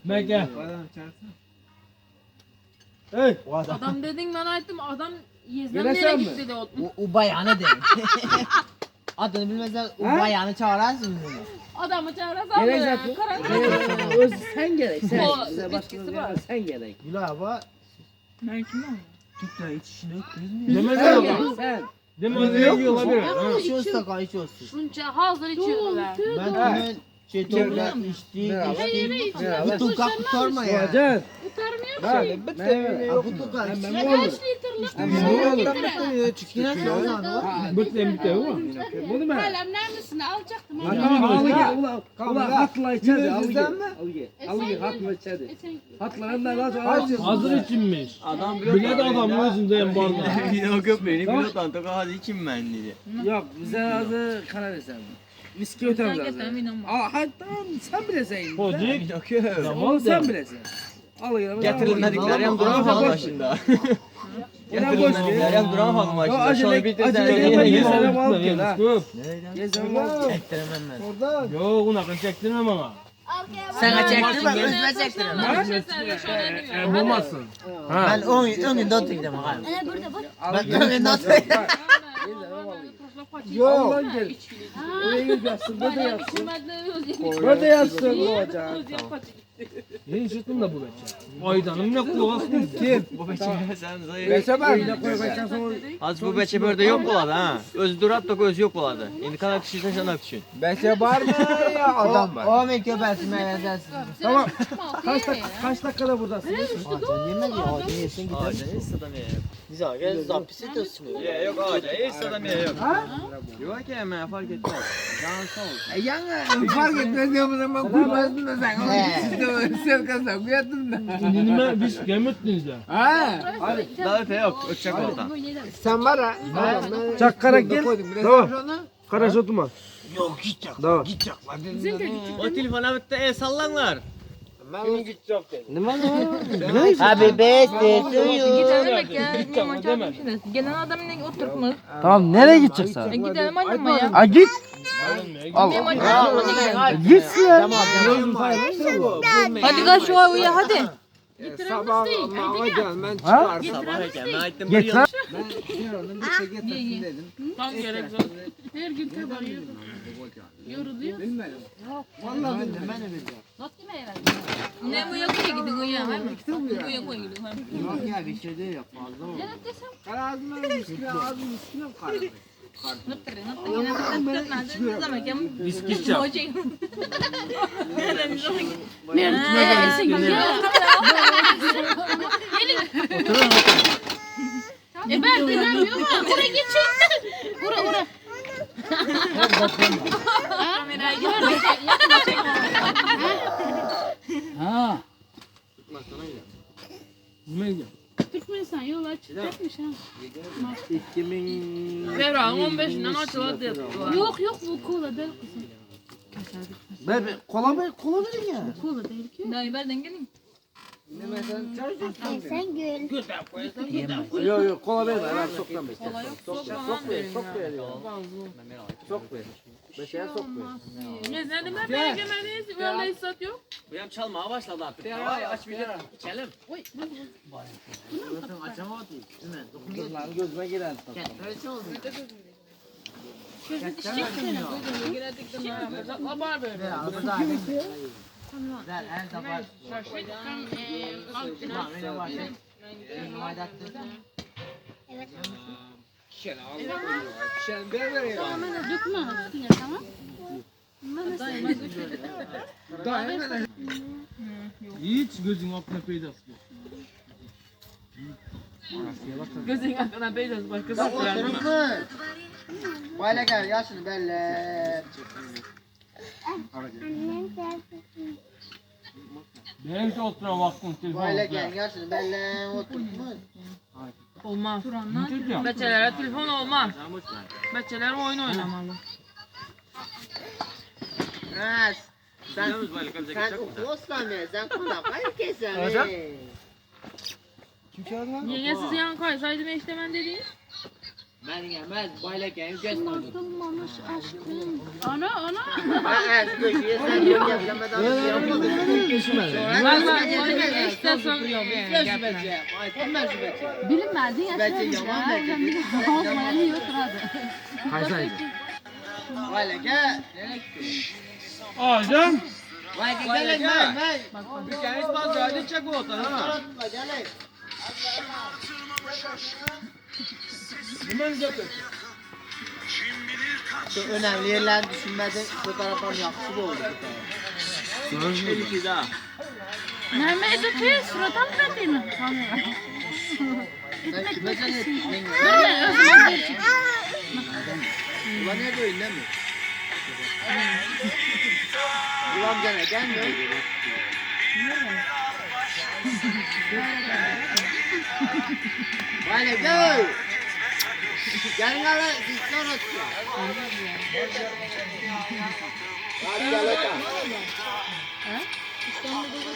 Meke. Hey. Adam dedin ben aytdım adam yezden nereye gitti de O, o bayanı de. Adını bilmezler o bayanı çağırarsın bunu. Adamı çağırasam Gelecek. karanlık. Öz sen gerek. Sen. O Size bitkisi başka var. sen gerek. Gül abi. Ben kimim? Tüpler içişini öttünüz mü? Sen gerek. Sen. Demez yok olabilir. İçiyoruz da içiyoruz. Şunca hazır içiyorlar. Ben tünel şey topla içtik içtik. Bu tukak kurtarma ya. Hocam. Kurtarmıyor ki. Meyve. Ha, bu tukak Ben ne olur? Litrlik Ne olur? Bıktım bitti ama. Bunu mu? Kalemler misin? Alacaktım. Al gel. Ula ula hatla içeride. Al gel. Al gel. Al gel hatla içeride. E sen Hatla hem de lazım. Hazır içinmiş. Adam Bile de adam özünde barda. Yok yok beni pilottan toka hadi içim ben dedi. Yok bize hazır karar versen. Viski ötemiz Sen hazır. getir, eminim. Aa hadi tamam sen bilesin. Hocik. Yok yok. Onu sen bilesin. Al gel. Getirilmedikleri hem duran falan başında. Getirilmedikleri hem duran falan başında. Şunu acele- bitir acele sen etme, yine gel. gel. Al gel ha. Köp. Gezelim al. Çektiremem ben. Yok ona kadar çektirmem ama. Sen çektirme özüme çektiremem. E, olmasın. Ha. Ben 10 10 günde oturacağım abi. Ana burada bak. Ben 10 günde oturacağım. Yok. Al gel. Oraya yatsın. Burada yatsın. Burada yatsın hocam. Yeni çıktım da bu beçe. Aydanım ne kulağısın. Kim? Bu beçe sen zayıf. Beçe var. Koy sonra Az bu beçe böyle yok oladı ha. Öz durat da öz yok oladı. İndi kadar kişi sen düşün. Beşe var mı ya adam var. O men köpesi meyvedensin. Tamam. Kaç dakika kaç dakikada buradasınız? Sen yemez ya. Ağacını yesin gider. Ağaca hiç adam ya. Güzel gel zapisi tutsun. Ya yok ağaca hiç adam ya yok. Yok ki hemen fark etmez. Can sağ olsun. E yani fark etmez ya bu zaman kurmazsın da sen. Onu işte sen kazan kuyatın da. Nime biz gelmettiniz de. Ha. Daha öte yok. Ötecek oradan. Sen var ha. Çakkara gel. Tamam. Karaş oturma. Yok gidecek. Tamam. Gidecek lan dedim. O telefona bitti el sallanlar. Happy birthday to you. Gidelim ya. Gelen adam ne oturtmuş. Tamam nereye gideceksin? E gidelim annem ya. Ha git. Al. Git ya. Hadi gel şu uya hadi. Sabah hocam ben çıkarsam. Sabah erken ben aytdım bir Git yıl. lan. Ben diyorum bir şey getirsin dedim. Tam gerek yok. Her gün tabağı yoruluyor. Bilmedim. Vallahi bilmedim. Ne bu yakaya gidin uya. Bu yakaya gidin. Yok ya bir şey değil ya fazla oldu. Kara ağzıma üstüne ağzım üstüne karardı. Viski içeceğim. E ben de ne yapıyorum? Buraya geçin. Bura bura. Ha. Nime gidiyor? Türkmenistan yol açacakmış ha. 2000 Fevral'ın 15'inden açıldı yaptılar. Yok yok bu kola değil kızım. Ben kola mı kola verin ya. Kola değil ki. Dayı nereden gelin? Sen gül. Yok yok kola verme. Ben sokmam işte. Kola yok, sokmam Sok ver, sok ver. Sok ver. Beşer sok ver. Ne dedim ben beğenmediniz. Böyle hissat yok. Bu yam çalmaya başladı artık. Vay aç bir de içelim. Dur lan gözüme girer. Sen ben vereyim. Dökme üstüne tamam. Daha hemen Hiç gözün aklına peydası yok. Gözün aklına beyaz başkası Oturun mu? Böyle gel yaşını böyle. Benim de oturan vaktim telefon. Böyle gel yaşını böyle oturun. Olmaz. Ne Beçelere telefon olmaz. Beçeler oyun oynamalı. Ha, sen sen okuyorsan ya sen konak herkese. Yenge sizi yan kaysaydı ne işte ben dediğim. Ana ana. Ben ez köşeye sen geplemeden Bilinmezdi ya. Bence yaman bence. Qaysi aydi? Vay Aydan. Vay gelin ben ben. Ülkemiz pazarda çak oldu ha. Gelin. Çok önemli yerler düşünmeden fotoğrafım yaxşı oldu. İki daha. Mehmet ötüyor surata mı verdiğini? Sen kime sen ettin? Böyle özüme bir çık. Ulan ne diyorsun değil mi? Ulan gene gelmiyor. Vay gel. Gelin hele siz sonra tutun. Hadi gel hadi. İstanbul'da da